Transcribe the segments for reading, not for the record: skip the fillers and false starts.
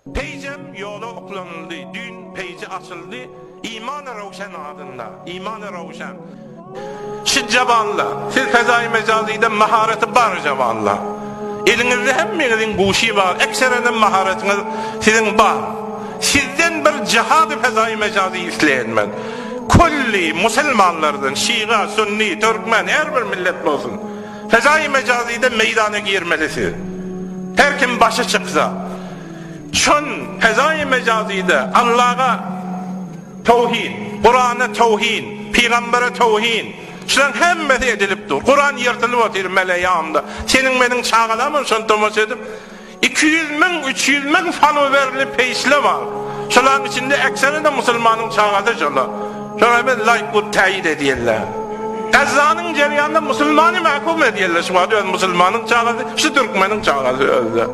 Peýjem ýola oklanyldy, düýn peýji açyldy, Imany Röwşen adynda, Imany Röwşen. Şu jawanlar, siz fezaýy mejazyda maharaty bar jawanlar. Eliňizde hemmeňiziň guşy bar, ekserenem maharatyňyz siziň bar. Sizden bir jihady fezaýy mejazy isleýän men. Külli musulmanlardan, şiga, sünni, türkmen, her bir millet bolsun. Fezaýy mejazyda meýdana girmeli siz. Her kim başy çyksa. Çün fezaýy mejazyda Allaga towhin, Kurana towhin, pygambere towhin, şularyň hemmesi edilip dur. Kuran ýyrtylyp otyr meleýamda. Seniň meniň çagalarymam şony tomaşa edip 200 müň, 300 müň followerli peýçle bar. Şolaryň içinde ekseri-de musulmanyň çagasy şolar. Şolar hem laýk urup täýit edýärler. Gazzanyň jereýanynda musulmany mahkum edýärler şu wagt öz musulmanyň çagasy, şu türkmeniň çagasy özde.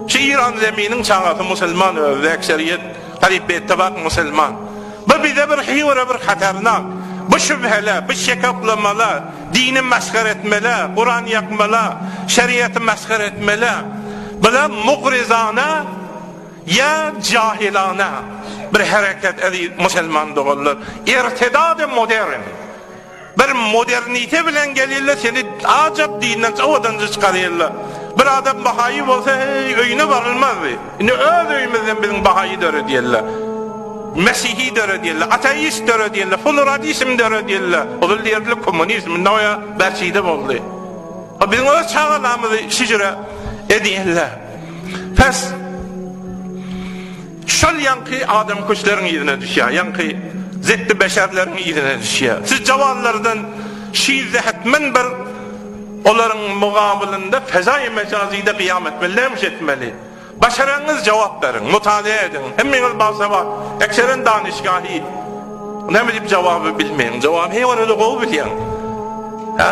Şu İran zeminiň çagasy musulman özde ekseriýet garyp bettabak musulman. Bu bize bir hiwre bir hatarnak. Bu şübhele, bu şekoklamalar, dini masgara etmele, Kuran ýakmala, şeriaty masgara etmele. Bular mugrizana ýa jahilana bir hereket eziz musulman doganlar. Irtidad modern. Bir modernite bilen gelýärler seni ajap dinden owadanca çykarýarlar. Bir adam bahaýy bolsa heý öýüne barylmazdy. Indi öz öýümizden biziň bahaýy döredýärler. Mesihi döredýärler, ateist döredýärler, pluralizm döredýärler. Ozal diýerdiler kommunizm, indi oýa berçide boldy. Ha biziň öz çagalarymyzy şijire edýärler. Pes Şol ýaňky adamkuşlaryň yzyna düşýär, ýaňky zitdi beşerleriň yzyna düşýär. Siz jawanlardan şizde hetmen bir olaryň mugabylynda fezaýy mejazyda gyýam etmeli, näme iş etmeli? Başaranyňyz jogap beriň, mutalaýa ediň. Hemmeňiz basawat, ekseren danyşgahi. Näme diýip jogaby bilmeýäň? Jogaby heý orada gowy bilýäň. Hä?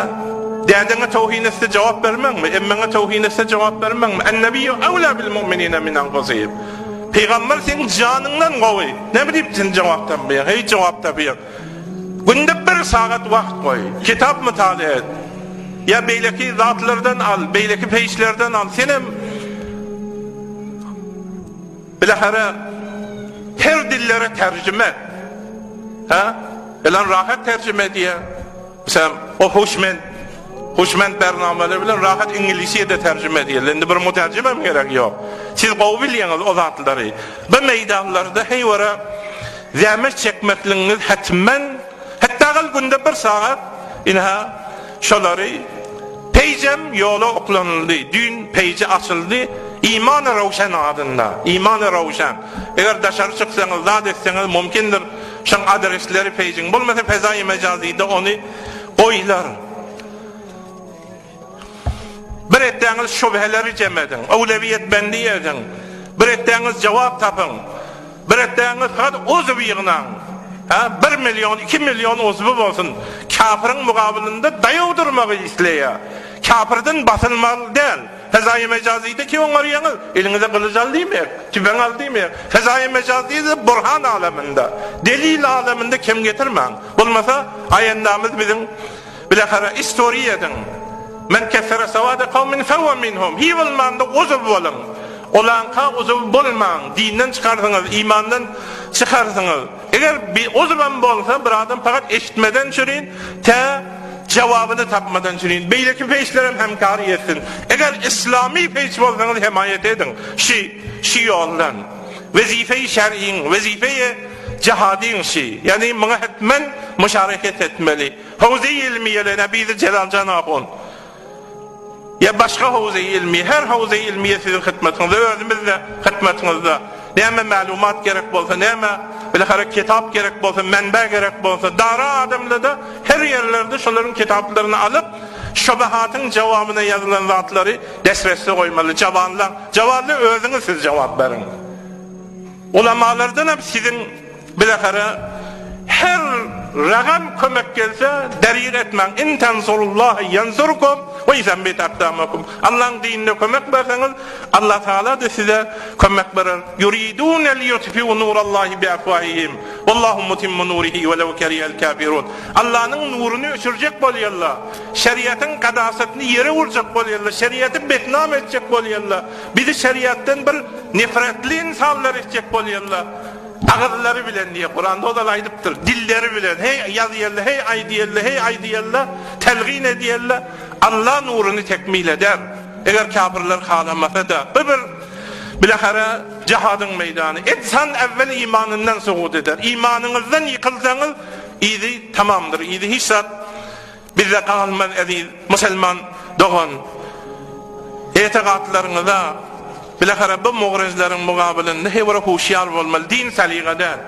Dädeňe towhin etse jogap bermeňmi? Emmeňe towhin etse jogap bermeňmi? En-nebiýu awla bil mu'minina min anfusihim. Pygamber seň janyňdan gowy. Näme diýip sen jogap tapmaýaň? Heý jogap tapýaň. Günde bir sagat wagt goý. Kitap mutala et. Ýa beýleki zatlardan al, beýleki peýçlerden al. Senem bilahara her dillere terjime et. Hä? Elan rahat terjime edýär. Meselem, o huşmend, huşmend bernameleri bilen rahat iňlisçe-de terjime edýärler. Indi bir muterjimem gerek ýok. Siz gowy bilýäňiz o zatlary. Bu meýdanlarda heýwere zähmet çekmekligiňiz hetmen, hetdagal günde bir sagat, ynha, şolary Peýjem ýola oklanyldy. Düýn peýji açyldy. Imany Röwşen adynda. Imany Röwşen. Eger daşary çyksaňyz, zat etseňiz mümkindir. Şoň adresleri peýjiň bolmasa fezaýy mejazyda ony goýlar. Bir etdäňiz şübheleri jem ediň, öwlewiýet bendi ediň. Bir etdäňiz jogap tapyň. Bir etdäňiz fakat uzw ýygnaň. Ha, bir million, iki million uzwy bolsun. Kafiriň mugabylynda daýaw durmagy isleýär. Kafirden basylmaly däl. Fezaýy mejazyda kim oňarýaňyz? Eliňize gylyç al diýmeýär, tüpeň al diýmeýär. Fezaýy mejazyda burhan aleminde, delil aleminde kem getirmäň. Bolmasa aýendamyz biziň bilahara istoriýa ediň. Men kessere sawada kawmin fehuwe minhum. Hiý bolmanda uzw boluň. Olaňka uzw bolmaň. Dinden çykarsyňyz, imandan çykarsyňyz. Eger bir uzwam bolsa bir adam fakat eşitmeden çürin tä jogabyny tapmadan çürin beýleki peýçlerem hemkary etsin. Eger islamy peýç bolsaňyz hemaýat ediň şi şi ýoldan. Wezife-i şer'iň, wezife-i jihadyň şi. Ýagny muňa hetmen muşareket etmeli. Howze-i ilmiýele Nebizi Jelaljan ahun. Ýa başga howze-i ilmiýe, her howze-i ilmiýe siziň hytmatyňyzda, özümiz-de hytmatyňyzda. Näme mälumat gerek bolsa, näme bilahara kitap gerek bolsa, menbe gerek bolsa, dara adamlarda her ýerlerde şolaryň kitaplaryny alyp, şubahatyň jogabyna ýazylan zatlary desresde goýmaly. Jawanlar, jawanlar özüňiz siz jogap beriň. Ulamalardanam siziň bilahara her. ragam kömek gelse, derig etmäň. In tensurullaha ýensurkum we ýusebbit akdamakum. Allaň dinine kömek berseňiz, Allah Tagala-da size kömek berer. Ýuridune liýutfiu nurallahi biafwahihim. Wallahu mutimmu nurihi welew kerihel kafirun. Allanyň nuruny öçürjek bolýarlar. Şeriatyň kadasatyny ýere urjak bolýarlar. Şeriaty betnam etjek bolýarlar. Bizi şeriatdan bir nefretli ynsanlar etjek bolýarlar. Agyzlary bilen diýýär, Kuranda ozal aýdypdyr, dilleri bilen, heý ýazýarlar, heý aýdýarlar, heý aýdýarlar, telgin edýärler, Alla nuruny tekmil eder, eger kafirler halamasa-da. Bu bir bilahara jihadyň meýdany. Ynsan äwwel imanyndan sugut eder. Imanyňyzdan ýykylsaňyz, yzy tamamdyr, yzy hiç zat Bizde galmaz eziz musulman dogan. Etigatlaryňyza bilahara bu mugrezleriň mugabylynda heý bir huşýar bolmaly. Din salyga däl.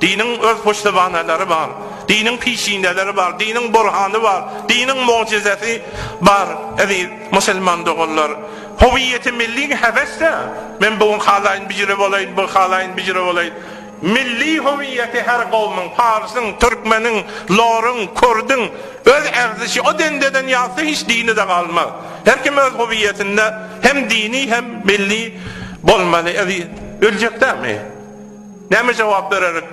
Diniň öz puştibanalary bar. Diniň pişineleri bar. Diniň burhany bar. Diniň mugjizesi bar eziz musulman doganlar. Howiýeti milliň hebes-dä. Men bu gün halaýyn bijire bolaýyn, bu halaýyn bijire bolaýyn. Milli huwiýeti her kowmuň, parsyň, türkmeniň, loruň, kürdüň öz erzişi o dendeden ýazsa hiç dini-de galmaz. Her kim öz huwiýetinde hem dini hem milli bolmaly. Eziz, öljek dälmi? Näme jogap bererik?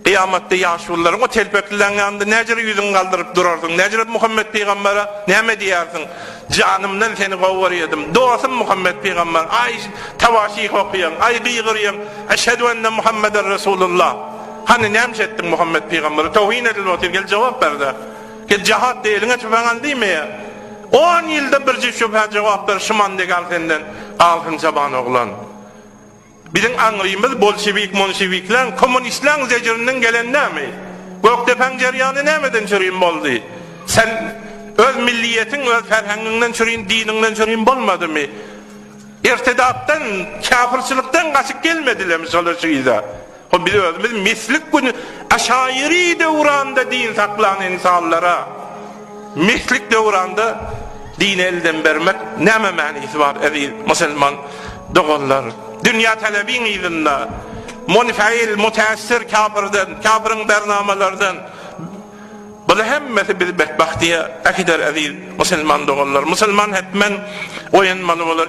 Kyýamatda ýaşulularyň o telpeklileň ýanynda näjere ýüzüňi galdyryp durarsyň? Näjere Muhammet pygambere näme diýersiň? Janymdan seni gowy görýärdim. Dostum Muhammet pygamber, aý tawaşyh okýaň, aý gygyrýaň, Eşhedü enne Muhammeden Resulullah. Hany näme iş etdiň Muhammet pygambere? Towhin edilip otyr, gel jogap ber-de. Gel jahat de eliňe tüpeň al diýmeýär. On ýylda birje şübhä jogap ber, şu mandegal senden galsyn jaban oglan. Biziň aňrymyz bolşewik-monşewikleň, kommunistleň zejirinden gelen näme? Gökdepäň jerýany nämeden çürim boldy? Sen öz milliýetiň, öz ferhengiňden çürim, diniňden çürim bolmadymy? Irtidatdan, käfirçilikden gaçyp gelmedilermi şolar şu yza? Hop biz özümiz meslik güni aşaýyry döwranda din saklan ynsanlara meslik döwranda dini elden bermek näme manysy bar eziz musulman doganlar? Dünýä talebiň yzynda munfeil, mutäessir kafirden, kafiриň bernamalardan Bula hemmesi bizi betbagtyýa äkider eziz musulman doganlar. Musulman hetmen oýanmaly bolar.